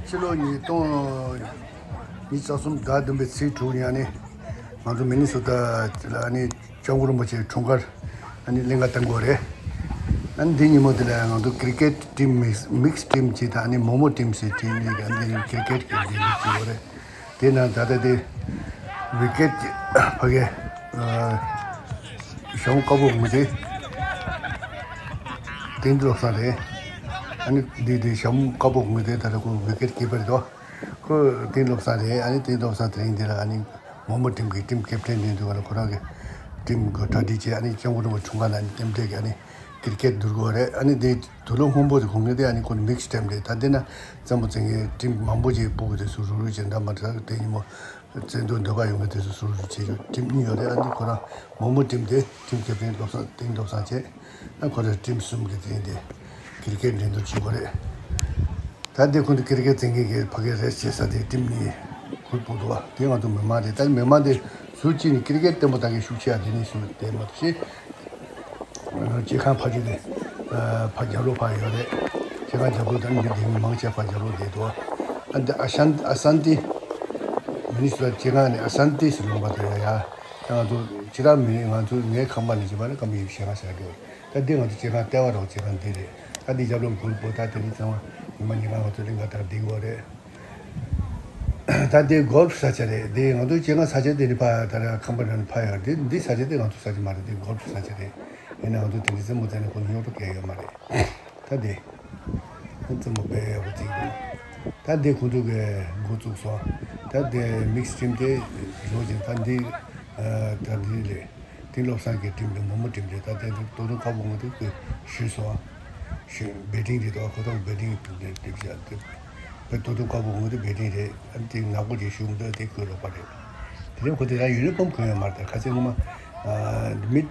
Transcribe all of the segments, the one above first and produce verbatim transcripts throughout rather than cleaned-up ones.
ཕྱི་ལོ་ཉིས་སྟོང་ཉི་ཤུ་རྩ་གསུམ་ཟླ་བདུན་པའི་ཚེས་དྲུག་ཉིན་ཨ་ནི་ང་ཚོ་མི་ནི་སོ་ཊ་ལ་ཨ་ནི་སྐྱབས་མགོན་རིན་པོ་ཆེའི་འཁྲུངས་སྐར་ཨ་ནི་གླིང་ག་བཏང་དགོས་རེད། ཨ་ནི་འདི་ཉིན་མོ་འདི་ལ་ང་ཚོ་ཀིར་ཀེད་ཊིམ་མིག་སི་མིག་སི་ཊིམ་གཅིག་དང་ཨ་ནི་མོ་མོ་ཊིམ་ཟེར་ཊིམ་གཉིས་ཀྱི་ཨ་ནི་ཀིར་ཀེད་ཀྱི་འགྲན་བསྡུར་བྱེད་དགོས་རེད། དེ་ན་ད་ལྟ་དེ་ཝི་ཀེད་ཀྱི་ཕ་གི་ཨ་ཞྭ་མོ་དཀར་པོ་ངུ་དེ་དེང་དུ་ལོ་བསང་རེད། ཨ་ནི་འདི་དེ་ཞྭ་མོ་དཀར་པོ་ངུ་དེ་ད་ལྟ་ཁོ་ཝི་ཀེད་ཀི་པར་དོ། ཁོ་དེང་ལོ་བསང་རེད། ཨ་ནི་དེང་ལོ་བསང་དེ་རིང་འདི་ལ་ཨ་ནི་མོ་མོ་ཊིམ་གྱི་ཊིམ་ཀེབ་ཊེན་དེ་འདུག་ག་ལ་ཁོ་རང་གི་ཊིམ་གི་གྲ་སྒྲིག་བྱས། ཨ་ནི་སྐྱབས་མགོན་རིན་པོ་འཁྲུངས་སྐར་ལ་ཨ་ནི་རྟེན་འབྲེལ་གྱི་ཨ་ནི་ཀིར་ཀེད་བསྡུར་དགོས་རེད། ཨ་ནི་དེ་དུག་ལོག་སྔོན་པོ་དེ་གོན་མཁན་དེ་ཨ་ནི་ཁོ་མིག་སི་ཊིམ་རེད། ད་དེ་ན་རྩེད་མོ་རྩེ་མཁན་ཊིམ་མང་པོ་ཅིག་ཕྲུ་གུ་དེ་ཚོ་རུག་རུག་བྱས་འདྲ་མ་འདྲ་དེ་ཉིན་མོ་རྩེད་འདོད་འདོད་པ་ཡོད་མཁན་དེ་ཚོ་རུག་རུག་བྱས་ཡོད། ཊིམ་གཉིས་ཡོད་རེད། ཨ་ནི་ཁོ་རང་མོ་མོ་ཊིམ་དེ་ཊིམ་ཀེབ་ཊེན་ལོ་བསང་དེང་ལོ་བསང་བྱས། ཨ་ཁོ་རང་ཊིམ་གསུམ་གྱི་དེ་དེ་ཀིར་ཀེད་འགྲན་བསྡུར་བྱེད་དགོས་རེད། ད་དེ་ཁོང་ཚོ་ཀིར་ཀེད་རྩེད་མཁན་གྱི་ཕ་གིར་རེས་བྱེད་ས་དེ་ཊིམ་གཉིས་ཁུར་པོ་འདུག་བ། དེ་ང་ཚོ་མི་མང་རེད། ད་མི་མང་དེ་ཟུར་གཅིག་ནས་ཀིར་ཀེད་བརྟན་པོ་ད་གའི་ཤུགས་ཆེ་ཡ་དེ་ནས་ཟུར་དེ་མ་གཏོགས་ཤེས། སྐྱེ་ཁང་ཕ་ཆུ་དེ་ཕ་རྒྱབ་ལོགས་ཕ་ཡོད་རེད། སྐྱེ་ཁང་རྒྱབ་ལོགས་ད་མི་དེ་མི་མང་ཆེ་ཕ་རྒྱབ་ལོགས་བསྡད་འདུག་བ། ཨ་འདི་ཨ་ཤན་ཨ་སན་ཏི་མི་ནི་སོ་ཊ་སྐྱེ་ཁང་ནས་ཨ་སན་ཏི་ཟེར་ལུང་པ་དེ་ཡ་ཡ། ད་ང་ཚོ་ཁྱེད་རང་མི་ང་ཚོ་ངའི་ཁང་པ་ནས་བྱེད་པ་ནི་སྐམ་པོ་ཡིན་ཞེ་ཁ་ཤར་འགྲོ། ད་འདི་ང་ཚོ་སྐྱེ་ཁང་ལྟེ་བ་རོགས་སྐྱེ་ཁང་འདི་རེད། ད་འདི་རྒྱབ་ལོགས་སྒོར་པོ་ད་དེ་རིང་ཚང་མ་ཉི་མ་ཉི་མ་ང་ཚོ་གླིང་ག་ལྟར་འདི་གོ་རེད། ད་འདི་གོལ་ཕ་ས་ཆ་རེད། འདི་ང་ཚོ་སྐྱེ་ཁང་ས་ཆ་དེ་ནི་ཕ་ད་ར་ཁང་པ་འདྲ་ནི་ཕ་ཡོད་རེད། འདི་ས་ཆ་དེ་ང་ཚོ་ས་ཆ་མ་རེད། འདི་གོལ་ཕ་ས་ཆ་རེད། ཡིན་ན་ང་ཚོ་དེ་འདྲ་རྩེད་མོ་རྩེ་ན་ཁོ་ཉོ་རོགས་གལ་ཡོད་མ་རེད། ད་འདི་རྩེད་མོ་དཔེ་ཡག་པོ་རྩེ་གི་འདུག་ད་འདི་ཁོང་ཚོ་གི་འགོ་བཙུགས་སོང་། ད་འདི་མིག་སི་ཊིམ་དེ་བཟོ་ཅིང་ད་འདི་ད་འདི་རེད། དེ་བློ་བཟང་གི་ཊིམ་དེ་མོ་མོ་ཊིམ་དེ་ད་ལྟའི་ཏོ་ཏོ་ཁ་བོ་ངོ་དེ་ཁོས་ཞུས་སོང་། ཞུས་བེ་ཏིང་དེ་ཏོ་ཁོ་ཏོ་བེ་ཏིང་དེ་དེ་བྱ་དེ་བེ་ཏོ་ཏོ་ཁ་བོ་ངོ་དེ་བེ་ཏིང་རེད། ཨ་ནི་དེ་ནག་པོ་དེ་ཞུ་མི་འདུག་དེ་ཁོས་ལོག་པ་རེད། དེ་རིང་ཁོ་དེ་ད་ཡུ་ནི་ཕོམ་གོན་ཡོད་མ་རེད། ད་ཁ་སང་ངོ་མ་མིད་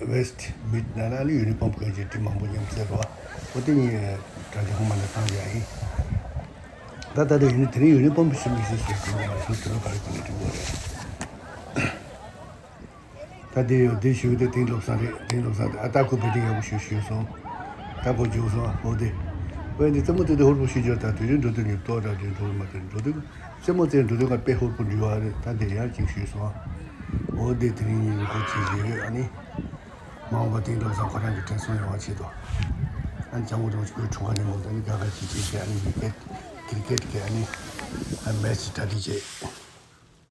ཝེསྟ་མིད་ན་ན་ནི་ཡུ་ནི་ཕོམ་གོན་གྱི་ཊིམ་མང་པོ་མཉམ་བསྲེས་རོགས། ཁོ་དེ་གཉིས་དྲ་རྒྱ་ཧོ་མ་ནས་བཏང་ཡ་ཡིན། ད་ད་དེ་ཡུ་ནི་དེ་རིང་ཡུ་ནི་ཕོམ་ཞིག་མི་ཤེས་སུ་གོན་ཡོད་མ་རེད། ཁོ་དེ་ལོ་ག་རེ་གོན་ནས་ཀྲིག་པོ་རེད། ད་དེ་ཡོད་དེ་ཞུ་དེ་དེང་བློ་བཟང་རེད། དེང་བློ་བཟང་རེད། ཨ་ད་ཁོ་བེ་ཏིང་ཡག་པོ་ཞུ་ཞུ་སོང་། ད་ཁོ་འཇུག་སོང་། འོ་དེ་བས་འདི་རྩེད་མོ་དེ་དེ་ཧུར་པོ་ཞུ་རྒྱུ་ད་དུས་རིང་འགྲོ་དུས་ཉིན་ཏོག་འདྲ་དེ་འགྲོ་མ་དེ་འགྲོ་དུས་རྩེད་མོ་རྩེ་འགྲོ་དུས་ང་དཔེ་ཧུར་པོ་འགྲོ་བ་རེད། ད་དེ་ཡང་གཅིག་ཞུ་སོང་། འོ་དེ་དེ་རིང་ཉིན་ཁོ་ཅིག་ཡོད། ཨ་ནི་མ་འོངས་པ་དེང་བློ་བཟང་ཁོ་རང་གི་དྲན་གསོ་ཡོང་བ་ཆེད་དུ། ཨ་ནི་ལྕམ་མོ་རང་ཁོའི་འཁྲུངས་སྐར་ཉིན་མོ་དེ་ནི་དགའ་དགའ་སྐྱིད་སྐྱིད་བྱས། ཨ་ནི་ཀི་རི་ཀེད་ཀི་རི་ཀེད་ཀྱི་ཨ་ནི་ཨ་མེ་ཆི་གྲ་སྒྲིག་བྱས།